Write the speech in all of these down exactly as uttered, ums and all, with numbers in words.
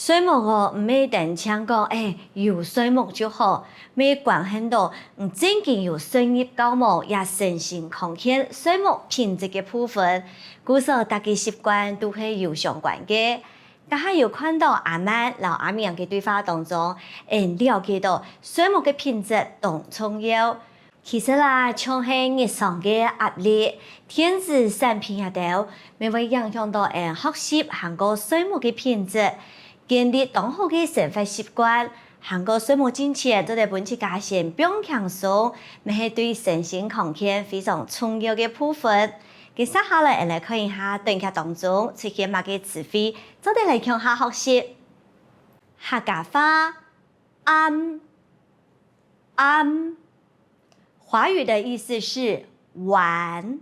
睡目哦，毋係單淨講，欸，有睡目就好，乜關係到你真經有睡入覺無，也身心康健、睡目品質个部分。故所逐個習慣都係有相關个。這下有看到阿曼摎阿明个對話當中，𠊎了解到睡目个品質當重要。 其實啦，像係日常个壓力、電子產品這兜，乜會影響到𠊎學習還過睡目个品質。建立當好个生活習慣，還過睡目進前做得分自家先放輕鬆，乜係對身心康健非常重要个部分。接下來，𠊎來看一下短劇當中出現麼个詞彙，做得來共下學習。客家話，暗，暗。 華語的意思是晚，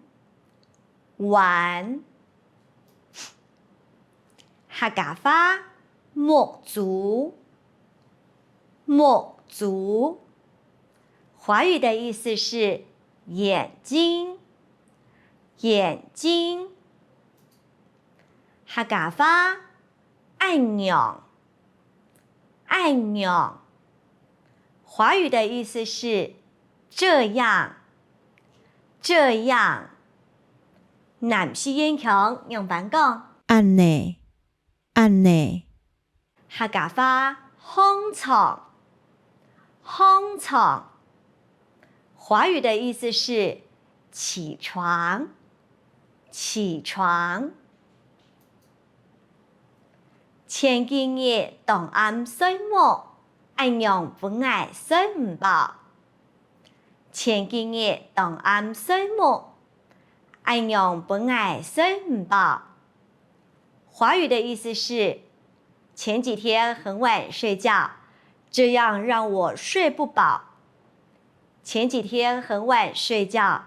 晚。客家話，目珠，目珠。華語的意思是眼睛，眼睛。客家話，恁樣， 恁樣。華語的意思是這樣，這樣。南四縣腔仰般講？恁呢，恁呢。客家話，䟘床，䟘床。華語的意思是起床，起床。 前幾日當暗睡目，恁樣分𠊎睡毋飽。前幾日當暗睡目，恁樣分𠊎睡毋飽。華語的意思是，前幾天很晚睡覺，這樣讓我睡不飽。前幾天很晚睡覺，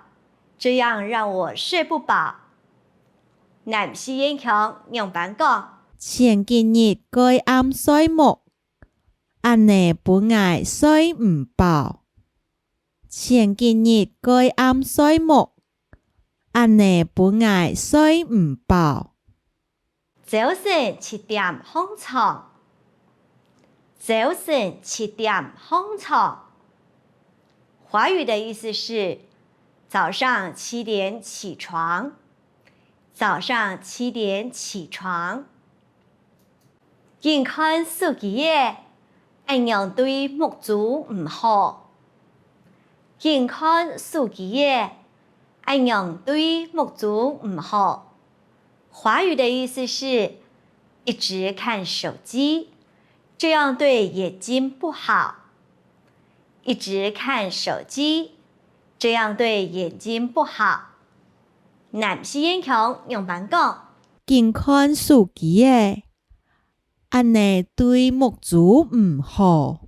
這樣讓我睡不飽。 南四縣腔仰般講？前幾日蓋暗睡目，恁呢分𠊎睡毋飽。前幾日蓋暗睡目，恁呢分𠊎睡毋飽。朝晨七點䟘床，朝晨七點䟘床。華語的意思是，早上七點起床， 早上七點起床。緊看手機仔，恁樣對目珠毋好。緊看手機仔，恁樣對目珠毋好。華語的意思是，一直看手機，這樣對眼睛不好。 一直看手機，這樣對眼睛不好。南四縣腔仰般講？緊看手機仔，恁呢對目珠毋好。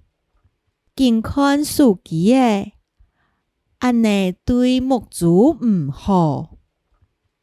緊看手機仔，恁呢對目珠毋好。